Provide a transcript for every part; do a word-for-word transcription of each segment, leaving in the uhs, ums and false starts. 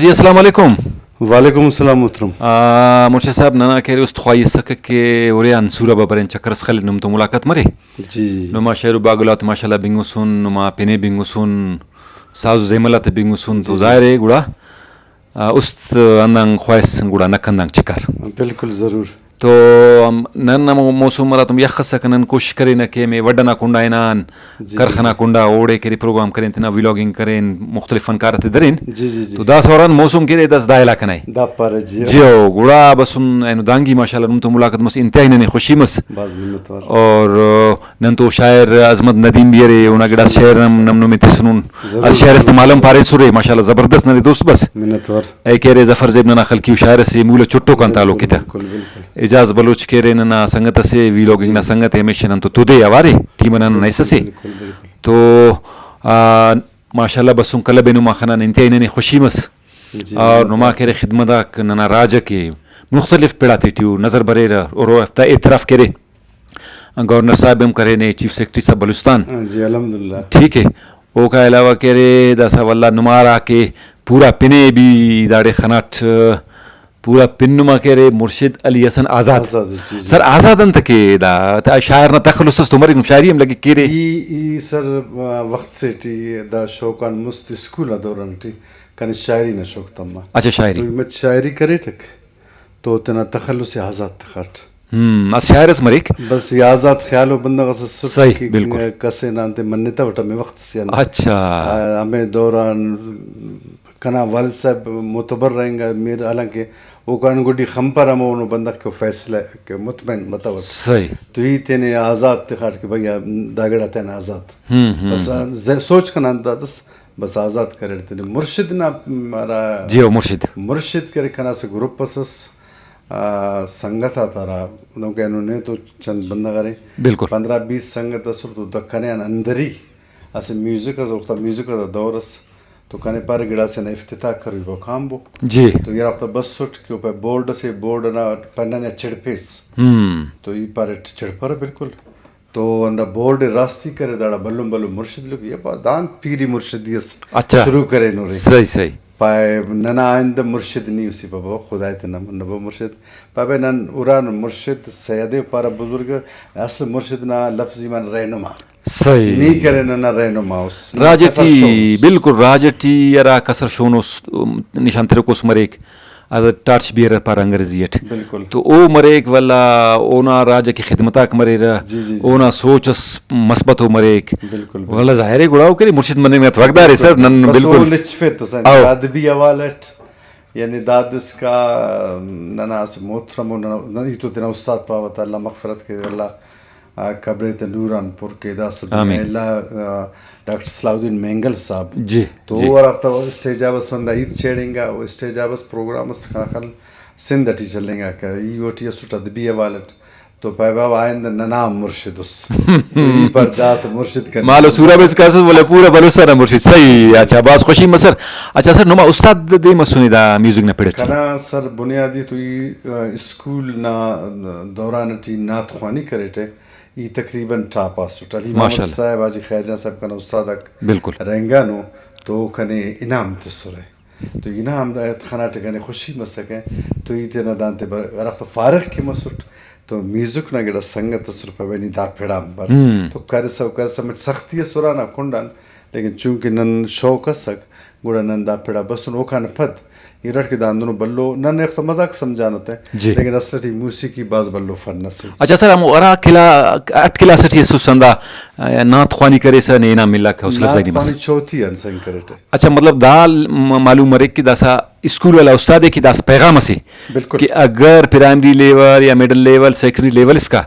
جی، السلام علیکم۔ وعلیکم السلام محترم۔ آ، مرشد صاحب، ننا کہ ارے است خواہی اسکہ کہ ارے آن سوراب آ برین، چکر اس خلین، نم تو ملاقات مرے۔ جی، جی۔ نما شعر و باگلات ماشاءاللہ بنگسن، نما پنے بنگسن، ساز و زیمل آتے بنگسن، تو جی، جی۔ ظاہر ہے گڑا، آ، است ہندان خواہس گڑا نک ہندان چکر۔ بالکل، ضرور۔ تو ہم نن ہمو موسم ہراتم یخ اسکہ، نن کوشش کرینہ کہ ہمے وڈھ ئنا کنڈا ہنان، جی، کرخ جی، ئنا جی۔ کنڈا اوڑے کہ ارے پروگرام کرین، تینا ولاگنگ کرین، مختلف فنکار آتے درین۔ جی، جی، جی۔ تو دا سوران موسم کہ ارے داسہ دا علاقہ نا ءِ۔ دا پارہ جی۔ جی ہو، گڑا بسن اینو دانگی ماشاءاللہ نم تو ملاقات مس، انتہائی ننے خوشی مس۔ بھاز منت وار۔ اور، آ، نن تو شاعر عظمت ندیم بھی ارے، اونا گڑاس شعر ہم نم نمے تسنن۔ ضرور، اسہ شعر اس تے ضرور۔ مالم پاریسرے، ماشاءاللہ زبردست ننے دوست بس۔ منت وار۔ اے کہ ارے ظفر زیب ننا خلقی ءُ شاعر اسے، مولہ چٹوک آن تعلق بالکل، ءِ تہ۔ بالکل، بالکل۔ اعجاز بلوچ کہ ارے ننا سنگت اسے، ویلاگنگ نا جی۔ سنگت ءِ، ہمیشہ نن تو تدے اوارے، ٹیم انا نن بالکل، ایس اسے۔ بالکل، بالکل۔ تو، آ، ماشاءاللہ بسن کلب ءِ نما خنان، انتہائی ننے خوشی مس۔ جی، اور بالکل۔ نما کہ ارے خدمت آک ننا راج ءِ کہ مختلف پڑ آتے ٹی او نظر بریرہ اور او ہفتہ اعتراف کرے۔ گورنر صاحب ہم کرینے، چیف سیکرٹری صاحب بلوچستان۔ ہاں جی، الحمدللہ۔ ٹھیک ہے، اوکا علاوہ کہ ارے داسہ ولدا نما ہرا کہ پورا پن ءِ بھی داڑے خناٹ، پورا پن نما کہ ارے مرشد علی حسن آزاد۔ آزاد، جی، جی۔ سر، آزاد انت کہ دا تا شاعر نا تخلص اس تو مریک، نم شاعری ہم لگک کیرے۔ ای، ای سر، وخت سے ٹی دا شوق آن مست اسکول نا دوران ٹی کنے شاعری نا شوق تما۔ اچھا، شاعری۔ تو مچ شاعری کریٹک۔ تو تینا تخلص ءِ آزاد تخاٹ۔ ہم، اسہ شاعر اس مریک۔ بس ای آزاد خیال و بندغ اس ئسٹ صحیح، کہ بالکل۔ کس ءِ نا انتے منتوٹ ہمے وخت سے آن۔ اچھا۔ آ، ہمے دوران کنا والد صاحب معتبر رہینگا میر، حالانکہ اوکان گڈی خنپر ہمو بندغ کہ فیصلہ کہ مطمئن متوٹ۔ صحیح۔ تو ای تینے آزاد تخاٹ کہ بھئی دا گڑا تینا آزاد۔ ہم، ہم۔ بس ز-، سوچ کنا انت دادس۔ بس آزاد کریٹ تینے۔ مرشد نا، م، ہرا جی ہو، مرشد۔ مرشد کرے کنا اسہ گروپ اس ئس، آ، سنگت آتا ہرا، دنکہ اینو نے تو چند بندغ ارے۔ بالکل۔ پندرہ بیس سنگت ئسر تو دا کنے آن اندری اسہ میوزک ئس، اوفتا میوزک آتا دور ئس، تو کنے پارے گڑاسے نا افتتاح کروئی با کانبو۔ جی۔ تو ای ہرا وخت بسٹ کہ او پائے بورڈ ئسے، بورڈ ئنا پنہ نا چڑپیس۔ ہم۔ تو ای پاریٹ چڑپرہ بالکل۔ تو ہندا بورڈ ءِ راستی کرے، داڑا بھلن بھلن مرشد لکھ، یا پا دانت پیری مرشدی اس اچھا۔ شروع کرینورے۔ صحیح، صحیح۔ پائے ننا آئندہ مرشد نی اسی بابا، خدائے تینا منبو مرشد۔ پائے بھئی نن اران مرشد سید ءِ پارہ بزرگ، اصل مرشد نا لفظی معنی رہنما۔ صحیح۔ نی کرے ننا رہنما اس۔ ننا راج کسر ٹی شون اس۔ بالکل، راج ٹی ہرا کسر شون اس، نشان تروک اس مریک۔ ادے ٹارچ بیئرر پارہ انگریزی اٹ۔ بالکل۔ تو او مریک ولدا اونا راج ئکہ خدمت آک مریرہ، جی، جی، جی۔ اونا سوچ اس مثبت او مریک۔ بالکل، بالکل۔ ولدا ظاہر ہے گڑا او کہ ارے مرشد مننگ نا تو حقدار ءِ سر، نن بس بالکل۔ او لچفیت تسہ او۔ ادبی حوالہ اٹ، یعنی دادسکا ننا اسہ محترم و ننا، ننا ای تو تینا استاد پاوہ تہ، اللہ مغفرت کے، اللہ آ، قبر تے نوران پر کے۔ داسہ دنیا آمین۔ الا، آ، ڈاکٹر صلاح الدین مینگل صاحب۔ جی، تو جی۔ او ہرا وخت اسٹیج آ بس وندا ہیت چھیڑنگا، او اسٹیج آ بس پروگرام اس کنا خیال سندھ ٹی چلینگاکہ، ای اوٹی اسٹ ادبی حوالہ اٹ۔ تو پائے بابا آئندہ ننا ہم مرشد اس۔ تو ای پر داسہ مرشد کنے۔ مالو سوراب اس کاسس ولے پورا بلوچستان نا مرشد۔ صحیح، اچھا، بھاز خوشی مسر۔ اچھا سر، نما استاد دے مسنے دا میوزک نا پڑ اٹی؟ کنا سر بنیادی تو ای، آ، اسکول نا دوران اٹی نعت خوانی کریٹہ۔ ای تقریباً ٹاپ آ اسٹ۔ علی محمد ماشاءاللہ۔ صاحب، حاجی خیر جان صاحب کنا استاد آک بالکل۔ رہینگانو تو کنے انعام تسرہ۔ تو انعام دا خناٹہ کنے خوشی مسکہ۔ تو ای تینا دانتے بر-، ہرا وخت فارغ کہ مسٹ تو میوزک نا گڑا سنگت اسر پبینی دا پڑام بر۔ ہم۔ تو کرسہ و کرسہ مچ سختی اس ارانا کنڈان، لیکن چونکہ نن شوق اسک، گڑا نن دا پڑا بسن۔ اوکان پد ارٹ کہ دا ہندنو بھلو، نن ایخت مذاق سمجھانہ تہ، جی۔ لیکن اصل ٹی موسیقی بھاز بھلو فن اسے۔ اچھا سر، ہمو ہرا کلا-، اٹ کلاس ٹی اسس ہندا، آ، نعت خوانی کریسہ نے انعام ملاکہ، حوصلہ افزائی نعت نی مسہ۔ خوانی چوتھی آن سنگ کریٹہ۔ اچھا، مطلب دا م-، معلوم مریک کہ داسہ اسکول والا استاد ءِ کہ داسہ پیغام اسے بالکل۔ کہ اگر پرائمری لیول یا مڈل لیول، سیکنڈری لیول اسکا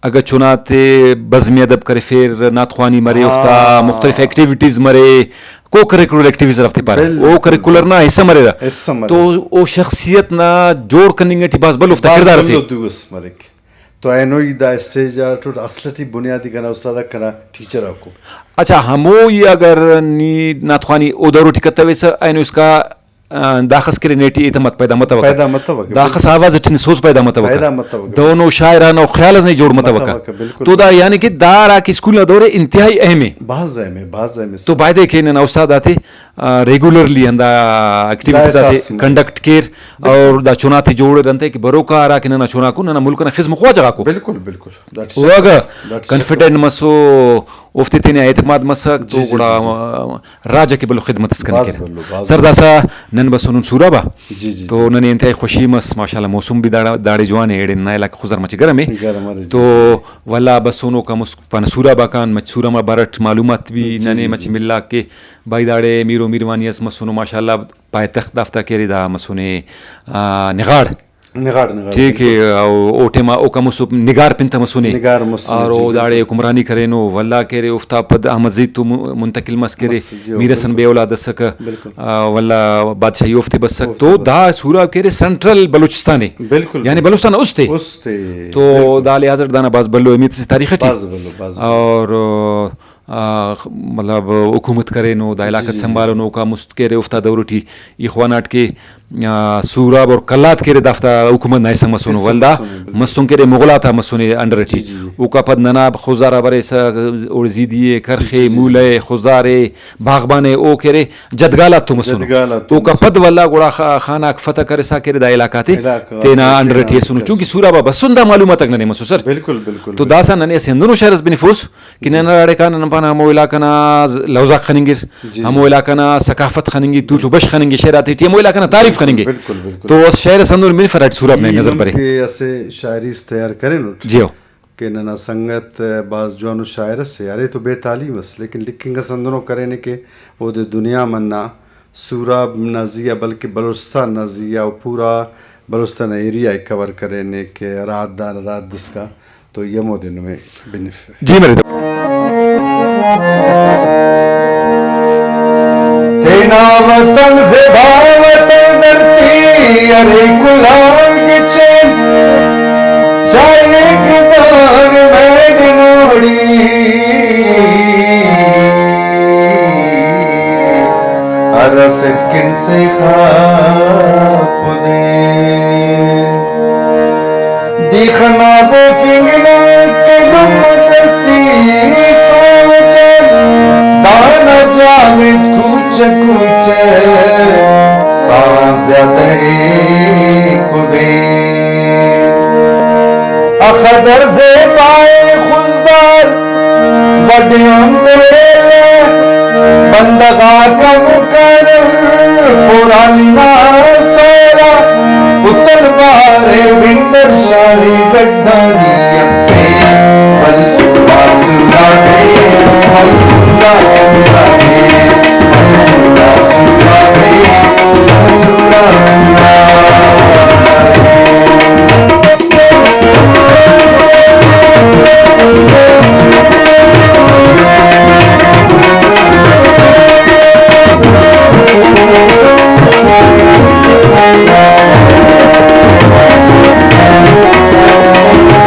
اگہ چناتے بزم ادب کرفیر، نعت خوانی مرے، اوفتا ہاں۔ مختلف ایکٹیویٹیز مرے، کو کریکولر ایکٹیویٹیز ہرافتے پارہ، بالکل۔ او کریکولر نا حصہ مریرہ۔ حصہ مریرہ۔ تو او شخصیت نا جوڑ کننگ ٹی بھاز بھلو اوفتا بھاز کردار اسے۔ بھلو دو اس مریک۔ تو اینو ای دا اسٹیج آ ٹوٹ اصل ٹی بنیادی کنا استاد آک کنا ٹیچر آکو۔ اچھا، ہمو ای اگر نی نعت خوانی او دور ٹی کتویسہ، اینو اسکا آ، داخس کرے نیٹی اعتماد پیدا متوکہ۔ پیدا متوکہ، داخس آواز اٹی نے سوز پیدا متوکہ۔ پیدا متوکہ۔ دہنو شاعرانو خیال اس نے جوڑ متوکہ۔ متوکہ، بالکل۔ تو دا یعنی کہ دا ہراکہ اسکول نا دور انتہائی اہم ءِ۔ بھاز اہم ءِ، بھاز اہم ءِ تو سر۔ بایدے کہ ننا استاد آتے، آ، ریگولرلی ہندا ایکٹیویٹیز دا آتے احساس ملے۔ کنڈکٹ کیر بالکل۔ اور دا چناتے جوڑ انتئے کہ بروکا ہراکہ ننا چناکو ننا ملک ئنا خزم خواجہ غاکو۔ بالکل، بالکل۔ That's او اگہ that کنفیڈنٹ مسو، اوفتے تینے اعتماد مسک تو جی، جی، گڑا جی، جی۔ راج ئکہ بھلو خدمت اس بھاز کنکرہ۔ بھلو، بھاز سر بھلو۔ داسہ نن بسونن سوراب آ۔ جی، جی، تو جی۔ ننے انتہائی خوشی مس، ماشاءاللہ موسم بھی داڑا، داڑے جوان ءِ، ایڑے ننا علاقہ خضدار مچہ گرم ءِ۔ گرم ارے، جی، تو جی۔ ولدا بسونو کا مست پانہ سوراب آ کان، مچ سوراب آ برٹ معلومات بھی جی، ننے جی، مچہ جی۔ ملاک کہ بھائی داڑے میر و میروانی اس مسونو ماشاءاللہ پائے تخت دافتا کہ ارے دا مسونے، آ، نغاڑ۔ نغاڑ، نغاڑ، ٹھیک ہے، بالکل۔ او، او ٹائما اوکا مست نگار پن تا مسنے۔ نگار مسنے، اور جی، او داڑے بالکل۔ حکمرانی کرینو، ولدا کہ ارے اوفتا پد احمد زید تو م-، منتقل مس کہ ارے، مس، جی، میر حسن بالکل۔ بے اولاد ئسکہ، بالکل۔ آ، ولدا بادشاہی اوفتے بسک۔ اوفتے تو بس۔ دا سوراب کہ ارے سینٹرل بلوچستان ءِ۔ بالکل، یعنی بالکل۔ بلوچستان نا است ءِ۔ است ءِ، تو بالکل۔ دا لحاظ اٹ دانا بھاز بھلو اہمیت سے تاریخ ٹی۔ بھاز بھلو، بھاز بھلو۔ اور، آ، مطلب حکومت کرینو، دا علاقہ جی، جی۔ سنبھالونو، اوکا مست کہ ارے اوفتا دور ٹی ای خواناٹ کہ، آ، سوراب اور قلات کہ ارے دافتا حکومت نا حصہ مسونو، حصہ ولدا مسونو، بالکل۔ مستونگ کہ ارے مغل آتا مسونے انڈر ٹی۔ جی، جی، جی۔ اوکا پد ننا خضدار آ بریسہ، اوڑے زیدی ءِ، کرخ ءِ، جی، جی، جی۔ مولہ ءِ، خضدار ءِ، باغبان ءِ، او کہ ارے جدگال آتتون مسونو۔ جدگال آتتون اوکا مسونو۔ پد ولدا گڑا خا-، خان آک فتح کرسا کہ ارے دا علاقہ تے علاقہ تینا غاتے انڈر تینا ٹی اسونو۔ چونکہ سوراب آ بسن دا معلومات آک ننے مسر سر۔ بالکل، بالکل، تو بالکل۔ داسہ ننے اسہ ہندنو شاعر اس بنفوس کہ جی۔ نن ہراڑے کان نن پانہ ہمو علاقہ نا ز-، لوزاک خننگر، جی، ہمو جی۔ علاقہ نا ثقافت خننگے، توچ و بش خننگے، شعر آتے ٹی ہمو علاقہ نا تعریف خننگے۔ بالکل، بالکل۔ تو اسہ شاعر اس ہندن بنفر ہراٹی سوراب نا ای نظر نم برے۔ کہ اسہ شاعری اس تیار کرینٹ۔ جی ہو۔ کہ ننا سنگت بھاز جوانو شاعر اسے، ارے تو بے تعلیم اس، لیکن لکھنگ اس ہندنو کرینے کہ اودے دنیا منا سوراب نا زی آ بلکہ بلوچستان نا زی آ و پورا بلوچستان نا ایریا ءِ کور کرینے کہ رات دان رات دسکان تو ای ہمودے نمے بنفے۔ جی مرے۔ تینا وطن زیبا وطن دھرتی ارے گلان گچین، چائک دان مین نوڑی، ہر اسٹ کن سے خاپ دے۔ دی خنا زیفنگ نا کہ لمہ دھرتی ساوجہ، دانا جاوید کوچہ کوچہ ساں زیادہ ءِ کبین۔ اخضر زیبا ءِ خضدار وڈ امبریل ءِ، بندغ آک ہم کر پورالی نا سیل آ، اتل بارے بندر شاری گڈانی اپے، بل سورا سورا دے، بل سورا سورا دے، بل سورا سورا دے، بل سورا سورا دے۔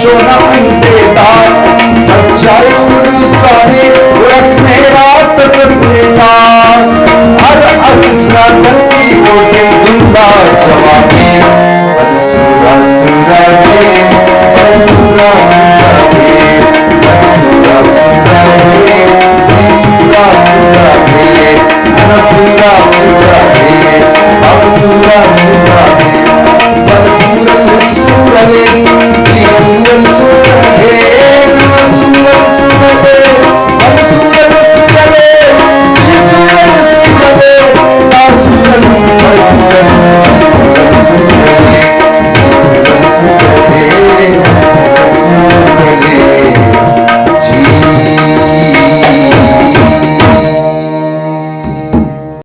سونا انتیتا، سچائی اردو سانے، رکھ میرا تسلسل۔ ہر اسس نا تنکی ووٹنگ دندا جواب